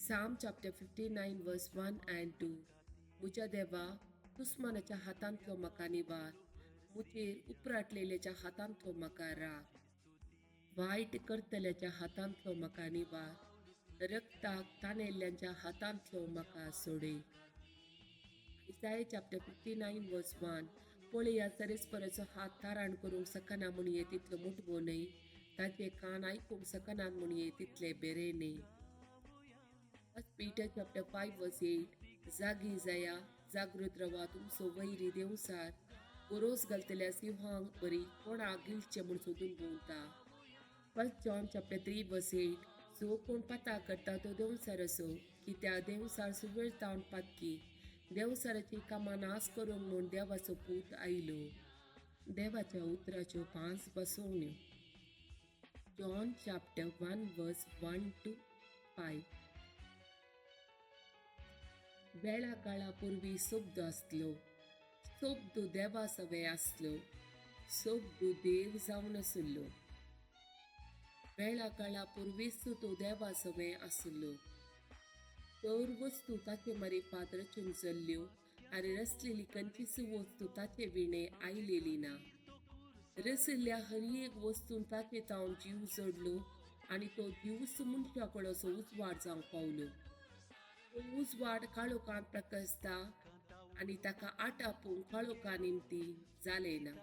Psalm chapter 59 verse 1 and 2. म्हज्या देवा, दुस्मानाच्या हातांतलो म्हाका निवार, म्हजेर उपराटलेल्याच्या हातांतलो म्हाका राख. वायट करतल्याच्या हातांतलो म्हाका निवार, रक्ताक ताणेल्ल्यांच्या हातांतलो म्हाका सोडय. Isaiah chapter 59 verse 1. पळया, सरेस्पराचो हात ताराण करूंक शकना म्हणये तितलो मोटवो न्हय, ताचे कान आयकूंक शकनात म्हणये तितले बेरे न्हय. First Peter chapter 5 verse 8. जागी जाया, जागृत रवा. तुमचो वैरी देवसार गोरोस घालतल्या सिंहांक बरी कोणाक गिळचें म्हूण सोदून भोंवता. First John chapter 3 verse 8. जो कोण पाता करता तो देवसार असो, कित्याक देवसार सुरवेर तावन पातकी. देवसाराची कामां नाश करूंक म्हूण देवाचो पूत आयलो. देवाच्या उतराच्यो पांच बसवण्यो. John chapter 1 verse 1 to 5. वेळा काळा पूर्वी शब्द आसलो, शब्द देवा सवे आसलो, शब्द देव जावन आसलो. वेळा काळा पूर्वीच तो देवा सवे आसलो. तर वस्तू ताचे मारिफात रचून जाल्ल्यो आनी रचलेली खंयचीच वस्तू ताचे विणे आयलेली ना. रचिल्ल्या हर एक वस्तून ताचे तावन जीव जोडलो आनी तो जीवच मनशाकडो उजवाड जावंक पावलो. तो उजवाड काळोखांत प्रकाशता आनी ताका आटापूंक काळोखा निमती जालें ना.